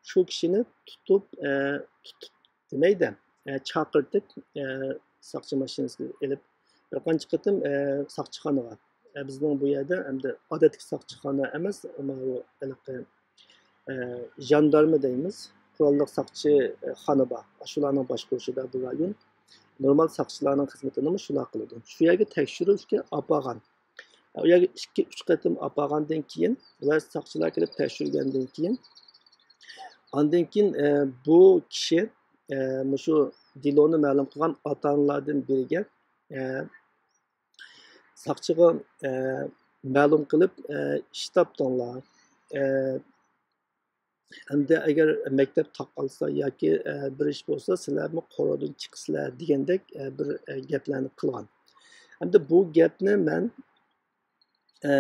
شۇ كىشىنى تۇتۇپ، ئە، تۇتۇپ دېمەيدە، ئە، چاقىرتىپ، ئە، ساقچى ماشىنىسىدا ئېلىپ، بىر قانچە قېتىم، ئە، ساقچىخانىغا، ئە، بىزنىڭ بۇ يەردە ئەمدى ئادەتتىكى ساقچىخانا ئەمەس، ئەمما بۇ ھېلىقى، ئە، ژاندارما دەيمىز، قوراللىق ساقچىخانا بار. شۇلارنىڭ باشقۇرۇشىدا بۇ رايون. نورمال ساقچىلارنىڭ خىزمىتىنىمۇ شۇلار قىلىدۇ. شۇ يەرگە تەكشۈرۈشكە ئاپارغان. ئۇ يەرگە ئىككى، ئۈچ قېتىم ئاپارغاندىن كېيىن، ۋە ساقچىلار كېلىپ تەكشۈرگەندىن كېيىن، ئاندىن كېيىن، ئە، بۇ كىشى، ئە، مۇشۇ دېلونى مەلۇم قىلغان ئاتا-ئانىلاردىن بىرىگە، ئە، ساقچىغا، ئە، مەلۇم قىلىپ، ئە، ئىش تاپتىڭلار، ئە، ئەمدى ئەگەر مەكتەپ تاقالسا ياكى، ئە، بىر ئىش بولسا، سىلەرمۇ قورۇدىن چىقىسىلەر دېگەندەك، ئە، بىر، ئە، گەپلەرنى قىلغان. ئەمدى بۇ گەپنى مەن، ئە،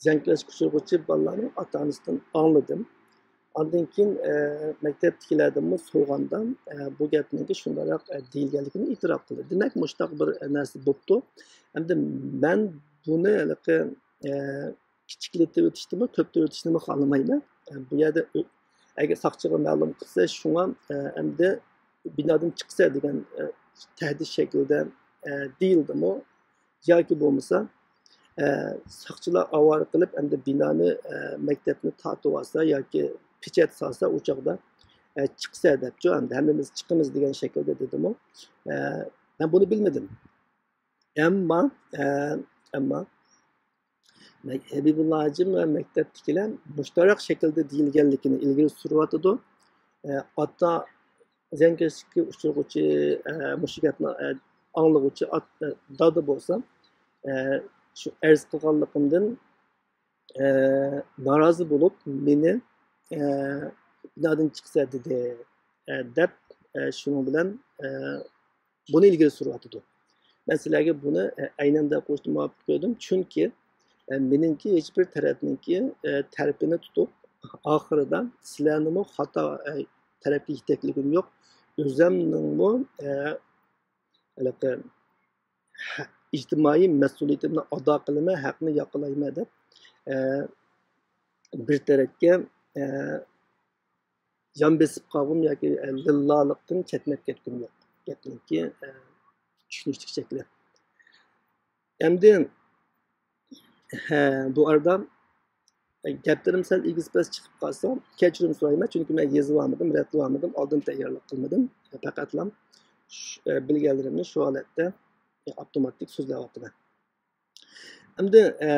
زىيانكەشلىككە ئۇچرىغۇچى بالىلارنىڭ ئاتا-ئانىسىدىن ئاڭلىدىم. ئاندىن كېيىن، ئە، مەكتەپتىكىلەردىنمۇ سورىغاندا، ئە، بۇ گەپنىڭكى شۇنداقراق، ئە، دېيىلگەنلىكىنى ئېتىراپ قىلدى. دېمەك، مۇشۇنداق بىر، ئە، نەرسە بوپتۇ. ئەمدى مەن بۇنى ھېلىقى، ئە، كىچىكلىتىۋېتىشنىمۇ، كۆپتۈرۈۋېتىشنىمۇ خالىمايمەن. بۇ يەردە ئۆ-، ئەگەر ساقچىغا مەلۇم قىلسا، شۇڭا، ئە، ئەمدى بىنادىن چىقسا دېگەن، ئە، تەھدىت شەكلىدە، ئە، دېيىلدىمۇ ياكى بولمىسا، ئە، ساقچىلار ئاۋارە قىلىپ، ئەمدى بىنانى، ئە، مەكتەپنى تارتىۋالسا ياكى پېچەت سالسا، ئۇ چاغدا، ئە، چىقسا دەپچۇ، ئەمدى ھەممىمىز چىقىمىز دېگەن شەكىلدە دېدىمۇ. ئە، مەن بۇنى بىلمىدىم. ئەمما، ئە، ئەمما مەك-، ھەبىبۇللا ھاجىم ۋە مەكتەپتىكىلەر مۇشتەرەك شەكىلدە دېيىلگەنلىكىنى ئىلگىرى سۈرۈۋاتىدۇ. ئە، ئاتا زىيانكەشلىككە ئۇچرىغۇچى، ئە، مۇشۇ گەپنى، ئە، ئاڭلىغۇچى ئات-، ئە، دادا بولسا، ئە، شۇ ئەرز قىلغانلىقىمدىن، ئە، نارازى بولۇپ، مېنى، ئە، بىنادىن چىقسا دېدى، ئە، دەپ، ئە، شۇنىڭ بىلەن، ئە، بۇنى ئىلگىرى سۈرۈۋاتىدۇ. مەن سىلەرگە بۇنى، ئە، ئەينەن دەپ قويۇشنى مۇۋاپىق كۆردۈم، چۈنكى، ئە، مېنىڭكى ھېچبىر تەرەپنىڭكى، ئە، تەرىپىنى تۇتۇپ، ئاخىرىدا سىلەرنىمۇ خاتا، ئە، تەرەپكە يېتەكلىگۈم يوق. ئۆزۈمنىڭمۇ، ئە، ھېلىقى ھە-، ئىجتىمائىي مەسئۇلىيىتىمنى ئادا قىلىمەن، ھەقنى ياقىلايمەن دەپ، ئە، بىر تەرەپكە، ئە، يان بېسىپ قالغۇم ياكى، ئە، لىللالىقتىن چەتنەپ كەتكۈم يوق. گەپنىڭكى، ئە، چۈشىنىشلىك شەكلى. ئەمدى، ھە، بۇ ئارىدا، ئە، گەپلىرىم سەل ئېگىز-پەس چىقىپ قالسا، كەچۈرۈم سورايمەن، چۈنكى مەن يېزىۋالمىدىم، رەتلىۋالمىدىم، ئالدىن تەييارلىق قىلمىدىم. پەقەتلا شۇ، ئە، بىلگەنلىرىمنى شۇ ھالەتتە، ئە، ئاپتوماتىك سۆزلەۋاتىمەن. ئەمدى، ئە،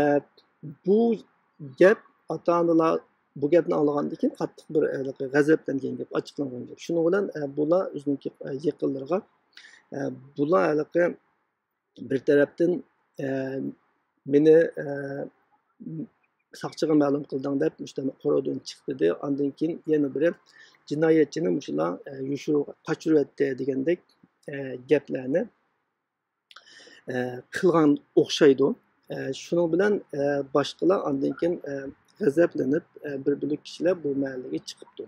بۇ گەپ ئاتا-ئانىلار بۇ گەپنى ئاڭلىغاندىن كېيىن قاتتىق بىر، ئە، غەزەپلەنگەن گەپ، ئاچچىقلانغان گەپ. شۇنىڭ بىلەن، ئە، بۇلار ئۆزىنىڭكى، ئە، يېقىنلىرىغا، ئە، بۇلار ھېلىقى بىر تەرەپتىن، ئە، مېنى، ئە، ساقچىغا مەلۇم قىلدىڭ دەپ، مۇشۇنداق قورۇدىن چىق دېدى. ئاندىن كېيىن يەنە بىرى جىنايەتچىنى مۇشۇلار، ئە، يوشۇرۇپ قاچۇرۇۋەتتى دېگەندەك، ئە، گەپلەرنى، ئە، قىلغان ئوخشايدۇ. ئە، شۇنىڭ بىلەن، ئە، باشقىلار ئاندىن كېيىن، ئە، غەزەپلىنىپ، ئە، بىر بۆلەك كىشىلەر بۇ مەھەللىگە چىقىپتۇ.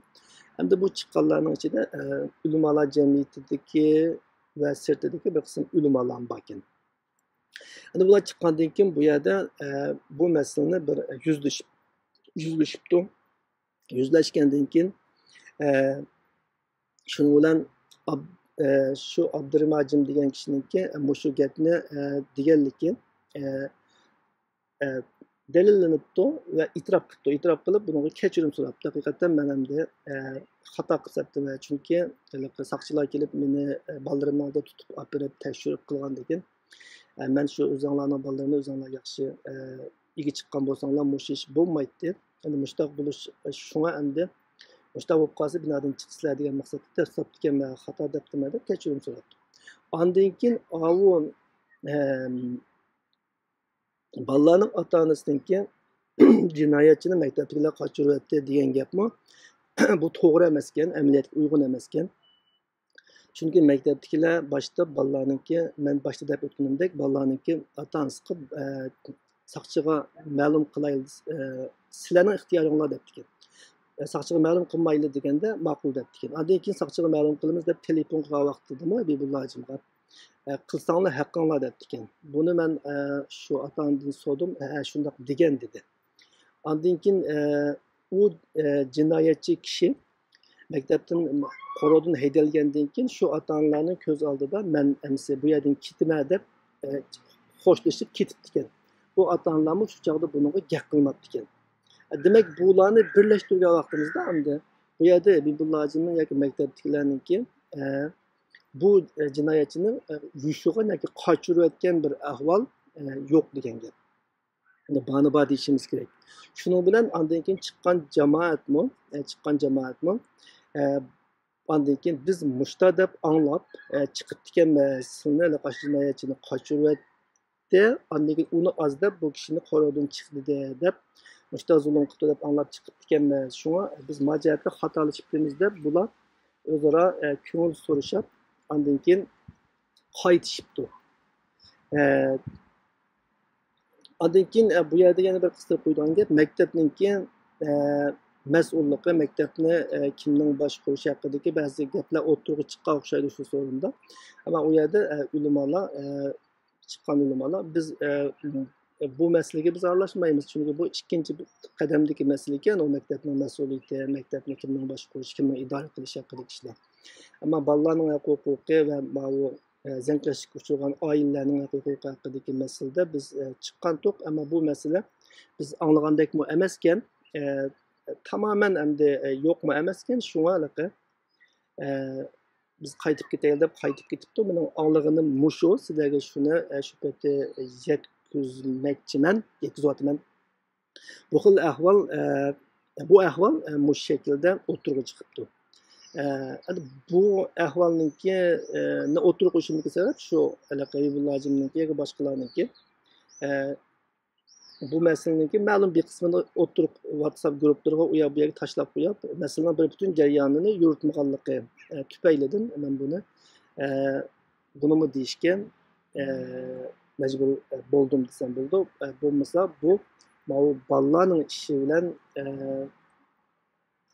ئەمدى بۇ چىققانلارنىڭ ئىچىدە، ئە، ئۆلىمالار جەمئىيىتىدىكى ۋە سىرتىدىكى بىر قىسىم ئۆلىمالارمۇ باركەن. ئەمدى بۇلار چىققاندىن كېيىن بۇ يەردە، ئە، بۇ مەسىلىنى بىر يۈزلىشىپ، يۈزلىشىپتۇ. يۈزلەشكەندىن كېيىن، ئە، شۇنىڭ بىلەن ئاب-، ئە، شۇ ئابدۇرېھىم ھاجىم دېگەن كىشىنىڭكى مۇشۇ گەپنى، ئە، دېگەنلىكى، ئە، ئە، دەلىللىنىپتۇ ۋە ئېتىراپ قىپتۇ. ئېتىراپ قىلىپ، بۇنىڭغا كەچۈرۈم سوراپتۇ. ھەقىقەتەن مەن ئەمدى، ئە، خاتا قىلىپ كەتتىم، چۈنكى ھېلىقى ساقچىلار كېلىپ مېنى، ئە، بالىلىرىمنىڭ ئالدىدا تۇتۇپ ئاپىرىپ تەكشۈرۈپ قىلغاندىكىن، ئە، مەن شۇ ئۆزۈڭلارنىڭ بالىلىرىنى ئۆزۈڭلار ياخشى، ئە، ئىگە چىققان بولساڭلار، مۇشۇ ئىش بولمايتتى. ئەمدى مۇشۇنداق بولۇش، شۇڭا ئەمدى مۇشۇنداق بولۇپ قالسا، بىنادىن چىقىسىلەر دېگەن مەقسەتتە دەسسەپتىكەن، مەن خاتا دەپتىمەن دەپ كەچۈرۈم سوراپتۇ. ئاندىن كېيىن ئاۋۇ، ئەم، بالىلارنىڭ ئاتا-ئانىسىنىڭكى جىنايەتچىنى مەكتەپتىكىلەر قاچۇرۇۋەتتى دېگەن گەپمۇ بۇ توغرا ئەمەسكەن، ئەمەلىيەتكە ئۇيغۇن ئەمەسكەن. چۈنكى مەكتەپتىكىلەر باشتا بالىلارنىڭكى، مەن باشتا دەپ ئۆتكىنىمدەك، بالىلارنىڭكى ئاتا-ئانىسىغا، ئە، ساقچىغا مەلۇم قىلايلى، ئە، سىلەرنىڭ ئىختىيارىڭلار دەپتىكەن. ساقچىغا مەلۇم قىلمايلى دېگەندە، ماقۇل دەپتىكەن. ئاندىن كېيىن ساقچىغا مەلۇم قىلىمىز دەپ تېلېفون قىلغان ۋاقتىدىمۇ ھەبىبۇللا ھاجىمغا، قىلساڭلار ھەققىڭلار دەپتىكەن. بۇنى مەن شۇ ئاتا ئانىدىن سورىدىم، ھە، شۇنداق دېگەن دېدى. ئاندىن كېيىن ئۇ جىنايەتچى كىشى مەكتەپتىن، قورۇدىن ھەيدەلگەندىن كېيىن شۇ ئاتا ئانىلارنىڭ كۆز ئالدىدا مەن ئەمسە بۇ يەردىن كېتىمەن دەپ خوشلىشىپ كېتىپتىكەن. بۇ ئاتا ئانىلارمۇ شۇ چاغدا بۇنىڭغا گەپ قىلماپتىكەن. دېمەك، بۇلارنى بىرلەشتۈرگەن ۋاقتىمىزدا ئەمدى بۇ يەردە ھەبىبۇللا ھاجىمنىڭ ياكى مەكتەپتىكىلەرنىڭكى بۇ جىنايەتچىنى يوشۇرغان ياكى قاچۇرۇۋەتكەن بىر ئەھۋال يوق دېگەن گەپ. بارنى بار دېيىشىمىز كېرەك. شۇنىڭ بىلەن ئاندىن كېيىن چىققان جامائەتمۇ، ئە، چىققان جامائەتمۇ، ئە، ئاندىن كېيىن بىز مۇشتا دەپ ئاڭلاپ، ئە، چىقىپتىكەنمىز، سىلنى ھېلىقى جىنايەتچىنى قاچۇرۇۋەتتى، ئاندىن كېيىن ئۇنى ئاز دەپ بۇ كىشىنى قورۇدىن چىقتى دەپ، مۇشتا زۇلۇم قىپتۇ دەپ ئاڭلاپ چىقىپتىكەنمىز. شۇڭا بىز ما جەھەتتە خاتالىشىپتىمىز دەپ بۇلار ئۆزئارا، ئە، كۆڭۈل سورىشىپ، ئاندىن كېيىن قايتىشىپتۇ. ئە، ئاندىن كېيىن، ئە، بۇ يەردە يەنە بىر قىستۇرۇپ قويىدىغان گەپ، مەكتەپنىڭكى، ئە، مەسئۇللۇقى، مەكتەپنى، ئە، كىمنىڭ باشقۇرۇشى ھەققىدىكى بەزى گەپلەر ئوتتۇرىغا چىققان ئوخشايدۇ شۇ سورۇندا. ئەمما ئۇ يەردە، ئە، ئۆلىمالار، ئە، چىققان ئۆلىمالار، بىز، ئە، بۇ مەسىلىگە بىز ئارىلاشمايمىز، چۈنكى بۇ ئىككىنچى قەدەمدىكى مەسىلە ئىكەن، ئۇ مەكتەپنىڭ مەسئۇلىيىتى، مەكتەپنى كىمنىڭ باشقۇرۇشى، كىمنىڭ ئىدارە قىلىشى ھەققىدىكى ئىشلار. ئەمما بالىلارنىڭ ھەق ھوقۇقى ۋە ماۋۇ ئە، زىيانكەشلىككە ئۇچرىغان ئائىلىلەرنىڭ ھەق ھوقۇقى ھەققىدىكى مەسىلىدە بىز، ئە، چىققانتۇق، ئەمما بۇ مەسىلە بىز ئاڭلىغاندەكمۇ ئەمەسكەن، ئە، تامامەن ئەمدى، ئە، يوقمۇ ئەمەسكەن، شۇڭا ھېلىقى، ئە، بىز قايتىپ كېتەيلى دەپ قايتىپ كېتىپتۇ. مېنىڭ ئاڭلىغىنىم مۇشۇ، سىلەرگە شۇنى، ئە، شۇ پېتى يەتكۈزمەكچىمەن، يەتكۈزۈۋاتىمەن. بۇ خىل ئەھۋال، ئە، بۇ ئەھۋال، ئە، مۇشۇ شەكىلدە ئوتتۇرىغا چىقىپتۇ. ئە، ئەمدى بۇ ئەھۋالنىڭكى، ئە، نى ئوتتۇرىغا قويۇشۇمدىكى سەۋەب شۇ، ھېلىقى ھەبىبۇللا ھاجىمنىڭكى ياكى باشقىلارنىڭكى، ئە، بۇ مەسىلىنىڭكى مەلۇم بىر قىسمىنى ئوتتۇرا ۋاتساپ گۇرۇپپىلىرىغا ئۇ ياق بۇ يەرگە تاشلاپ قويۇپ، مەسىلىنىڭ بىر پۈتۈن جەريانىنى يورۇتمىغانلىقى، ئە، تۈپەيلىدىن مەن بۇنى، ئە، بۇنىمۇ دېيىشكە، ئە، مەجبۇر، ئە، بولدۇم دېسەم بولىدۇ. ئە، بولمىسا بۇ ماۋۇ بالىلارنىڭ ئىشى بىلەن، ئە،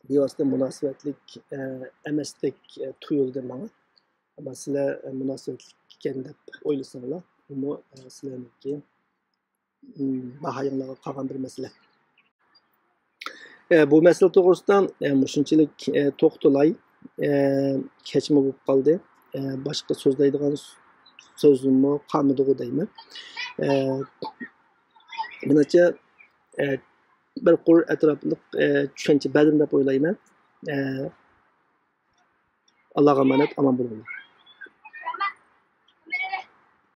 بىۋاسىتە مۇناسىۋەتلىك، ئە، ئەمەستەك، ئە، تۇيۇلدى ماڭا. ئەمما سىلەر، ئە، مۇناسىۋەتلىك ئىكەن دەپ ئويلىساڭلار، ئۇمۇ، ئە، سىلەرنىڭكى، ئىم، باھايىڭلارغا قالغان بىر مەسىلە. ئە، بۇ مەسىلە توغرىسىدا، ئە، مۇشۇنچىلىك، ئە، توختىلاي. ئە، كەچمۇ بولۇپ قالدى. ئە، باشقا سۆزلەيدىغان سۆزۈممۇ قالمىدىغۇ دەيمەن. ئە، مېنىڭچە، ئە، بىر قۇر ئەتراپلىق، ئە، چۈشەنچە بەردىم دەپ ئويلايمەن. ئە، ئاللاغا ئامانەت، ئامان بولۇڭلار.